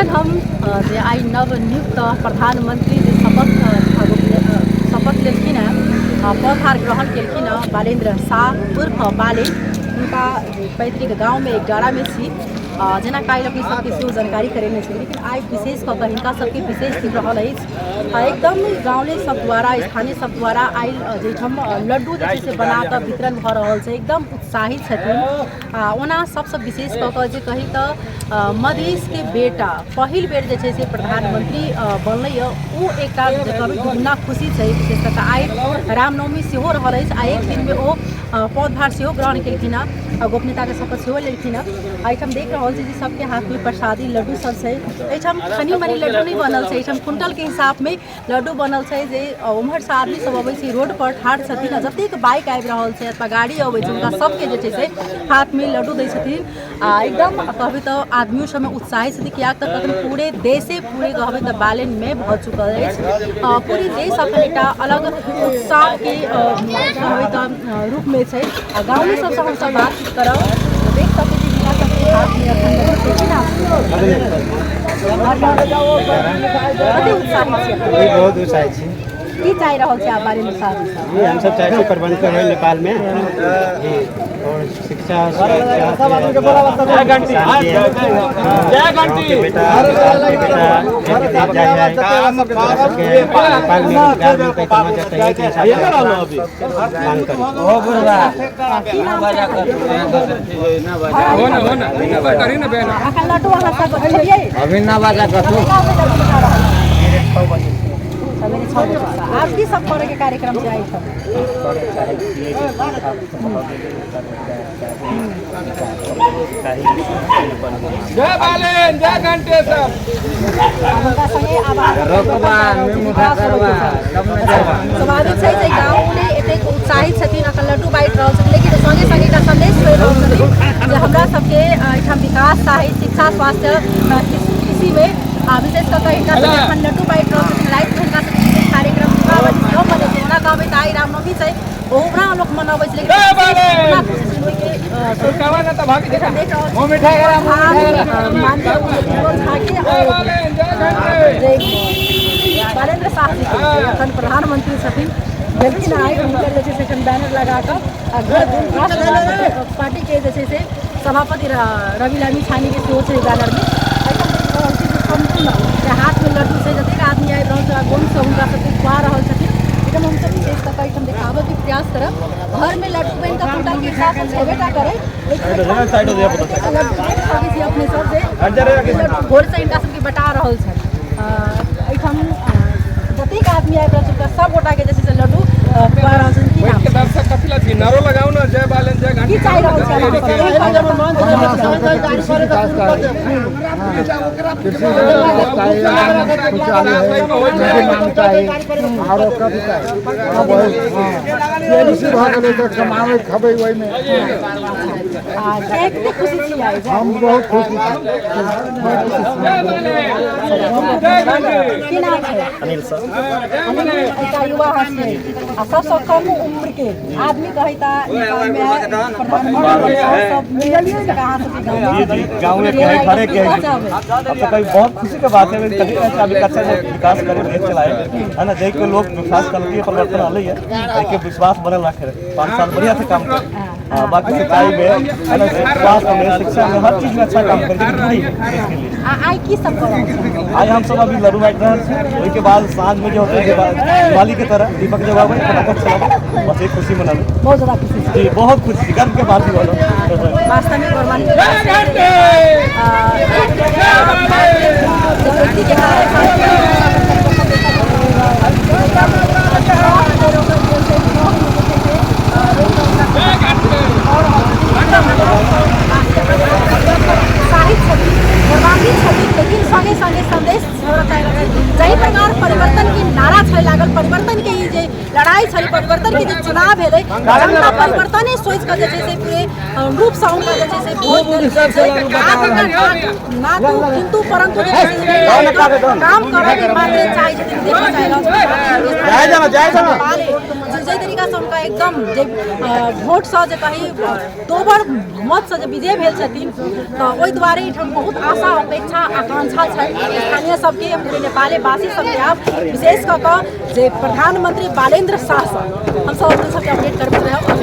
अखन हम जे आइ नवनियुक्त प्रधानमंत्री जे शपथ शपथ लेलखिन हेँ, पदभार ग्रहण केलखिन हेँ बालेन्द्र शाह उर्फ बालेन, हुनका जे पैतृक गाँवमे एक डारामे छी। जेना काल्हि अपने सबके सेहो जानकारी करेने छी, लेकिन आइ विशेष कऽ कऽ हिनका सबके विशेष दिन रहल अछि। एकदम गाँवले सब द्वारा, स्थानीय सब द्वारा आइ जाहिठाम लड्डू जे छै से बना कऽ वितरण भऽ रहल छै, एकदम उत्साहित छथिन। आ ओना सबसँ विशेष कऽ कऽ जे कही तऽ मधेशके बेटा पहिल बेर जे छै से प्रधानमंत्री बनलै यऽ, ओ एकटा जे कहबै दुगुना खुशी छै। विशेष कऽ कऽ आइ रामनवमी सेहो रहल अछि आ एक दिनमे ओ पदभार सेहो ग्रहण केलखिन हँ आ गोपनीयताके शपथ सेहो लेलखिन हँ। एहिठाम देख रहल छी जे सबके हाथमे प्रसादी लड्डू सब छै। एहिठाम खनी मनी लड्डू नहि बनल छै, एहिठाम क्विंटलके हिसाबमे लड्डू बनल छै। जे उम्हरसँ आदमी सब अबै छै, रोड पर ठाढ़ छथिन आ जतेक बाइक आबि रहल छै अथवा गाड़ी अबै छै, हुनका सबके जे छै से हाथमे लड्डू दै छथिन। आ एकदम कहबै तऽ आदमियो सबमे उत्साहित छथिन, किएक तऽ तखन पूरे देशे पूरे कहबै तऽ बालेनमे भऽ चुकल अछि। पूरे देश अखन एकटा अलग उत्साहके कहबै तऽ रूपमे छै। आ गाँवमे सबसँ हमसब बातचीत करब। देख सकै छी हिनका सबके हाथमे अखन लड्डू छै। की नाम? कते उत्साहित छी? बहुत उत्साहित छी। की चाहि रहल छै आप बारेमे साहब? जी, हम सब चाहै छी परिवर्तन होइ नेपालमे जी, और शिक्षा के बेटा विदेश जाइ है, सबके नेपालमे रोजगार मिलतै तऽ मजा चाहिए के हिसाब से मांग करी। की नाम छै? अखन लड्डू अहाँ सब खेलियै? अभी ना बाजा कथू। सवेरे 6 बजे से आब की सब करे के कार्यक्रम छै एहिठाम? करऽ चाहै छियै जे जय बालेन, जय घंटेश्वर। हुनका संगे आवाज रोकबा मुठा करबा तब ने जाबा। स्वाभाविक छै जे गाँवमे एतेक उत्साहित छथिन, अखन लड्डू बाँटि रहल छथिन, लेकिन संगे संगे एकटा संदेश छोड़ि रहल छथिन जे हमरा सबके एहिठाम विकास चाही, शिक्षा, स्वास्थ्य, कृषिमे। आ विशेष कऽ कऽ हिनका सबके अखन लड्डू बाँटि रहल छथिन। रातिमे हिनका सबके विशेष कार्यक्रम दीपावली सेहो मनै छै। ओना कहबै तऽ आइ रामनवमी छै, ओहुना लोक मनबै छै, लेकिन इतना खुशी छै ओहिके देख रहल छी। माननीय उज्जवल झाके और जे बालेन्द्र शाह जी के अखन प्रधानमंत्री छथिन भेलखिन आइ, हुनकर जे छै से एखन बैनर लगा कऽ आ राष्ट्रवादी पार्टीके जे छै से सभापति रवि लामी छानीके सेहो छै बैनरमे। एहिठाम देख रहल छी जे सम्पूर्ण के हाथमे लड्डू छै, जतेक आदमी आबि रहल छै गोनसँ हुनका सबके खुआ रहल छथिन। एहिठाम हमसब विशेष कऽ कऽ एहिठाम देखाबऽके प्रयास करब। घरमे लड्डू बनि कऽ क्विंटलके हिसाबसँ छेबे टा करै, लेकिन लड्डू देख सकै छी अपने सब जे लड्डू भोरसँ हिनका सबके बटा रहल छनि। एहिठाम जतेक आदमी आबि रहल छै हुनका सब गोटाके जे छै से लड्डू खुआ रहल छथिन। की नाम? दर्शक कथी ला छी? नारो लगाउ ना, जय बालेन जय घंटी। की चाहि रहल छै अहाँ सब? कृषि विकास चाही, कृषि विकास चाही, खुशहाली है, कृषि मांग चाही, आरो कथी चाही? वही कृषि भऽ गेलै तऽ कमाबै खबै ओहिमे। आ कतेक खुशी छी आइ? हम बहुत खुशी छी। की नाम छै? अनिल सर। अनिल एकटा युवा अहाँ छियै आ सबसँ कम उम्र के आदमी कहै तऽ नेपालमे प्रधानमंत्री सब अहाँ सबके गाँव जी, गाँव में के है, घरे के है। अब तो कभी बहुत खुशी के बात है, कभी ऐसा अभी अच्छा से विकास करे, देश चलाए है ना, जय के लोग विश्वास करती है, परिवर्तन आले है, जय के विश्वास बनल रखे, 5 साल बढ़िया से काम करे। हाँ, बाकी सिंचाई में है ना, स्वास्थ्य में, शिक्षा में, हर चीज में अच्छा काम करे पूरी देश के लिए। आ आइ की सब कऽ रहल छी? आज हम सब अभी लड्डू बांटि रहल छी, ओहिके बाद साँझ में जे होते है दिवाली के तरह दीपक जलाबै, फटाका चलाबै, बस एक खुशी मनाबै। बहुत ज्यादा खुशी छी? जी, बहुत खुशी, गर्व के बात भी बोलो। वास्तवमे गौरवान्वित व्यक्तिके उत्साहित छथिन, गौरवान्वित छथिन, लेकिन संगे संगे संदेश छोड़ऽ चाहि रहल छै। जाहि प्रकार परिवर्तन के नारा छै लागल, परिवर्तन के ई जे लड़ाई छलै, परिवर्तन के जे चुनाव भेलै, जनता परिवर्तने सोचि कऽ जे छै से पूरे रूपसँ हुनका जे छै से वोट देलखिन छै। आब हुनका ना तू किन्तु परन्तु जे छै से काम करऽ के मात्र चाहै छथिन, देखऽ चाहि रहल छथिन। जाहि तरीकासँ हुनका एकदम जे वोटसँ जे कही दोबर मतसँ जे विजय भेल छथिन, तऽ ओहि दुआरे एहिठाम बहुत आशा अपेक्षा आकांक्षा छनि स्थानीय सबके, पूरे नेपालेवासी सबके। आब विशेष कऽ कऽ जे प्रधानमंत्री बालेन्द्र शाहसँ हमसब अपने सबके अपडेट करबैत रहब।